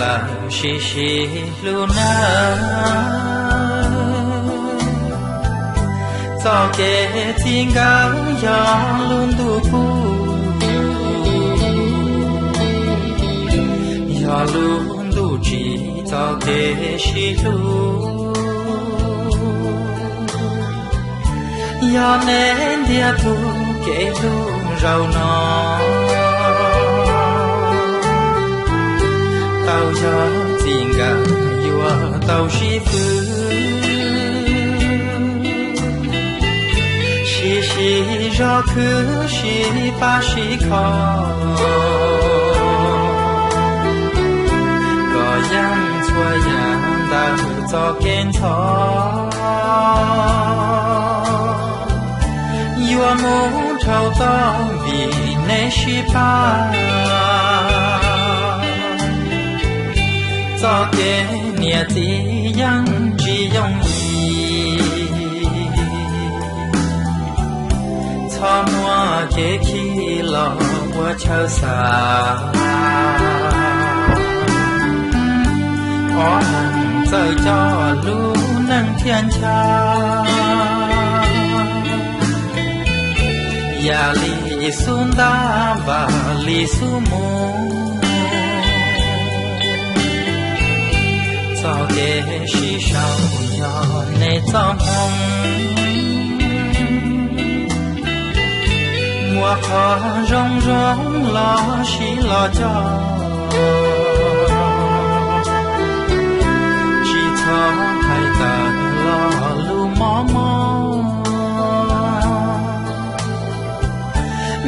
lawm sib sib hlub nawb. Txoj kev txij nkawm yog lub ntuj pub, yog lub ntuj tsim txoj kev sib hlub. Yog nej ntiag tug kev hlub zaum no tau yog txij nkawm yuav tau sib fwb, sib sib zog khwv sib pab sib kho, kom yeej txhua yam ntawm txoj kev ntxhov yuav mus dhau tod vim nej sib pab. Txoj kev niam txiv yeej tsis yooj yim, txhob muaj kev khi los ua chaw xav. Ob leeg txawj coj lub neej thiaj ncha, yam li xub ntab vam li xub mus. Txoj kev sib sau yog nej txoj hmoo, muaj qhov zoo zoo los sib los coj, tsis txhob hais tawm lo lus mob mob.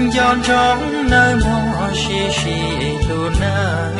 Nco ntsoov nawb mog, sib sib hlub nawb.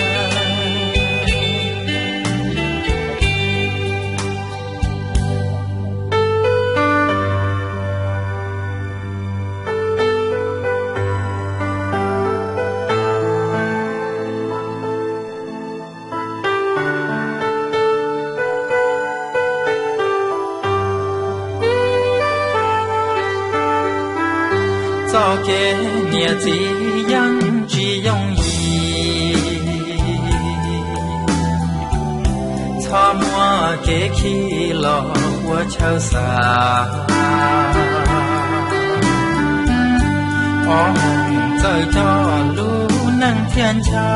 Txoj kev niam txiv yeej tsis yooj yim, txhob muaj kev khi los ua chaw xav. Ob leeg txawj coj lub neej thiaj ncha,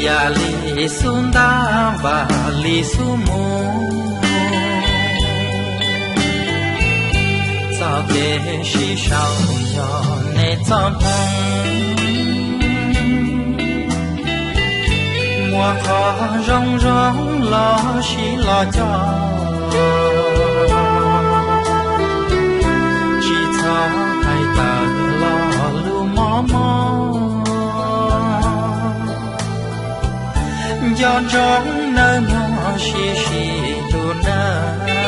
yam li xub ntab vam li xub mus. Txoj kev sib sau yog nej txoj hmoo, muaj qhov zoo zoo los sib los coj, tsis txhob hais tawm lo lus mob mob. Nco ntsoov nawb mog, sib sib hlub nawb.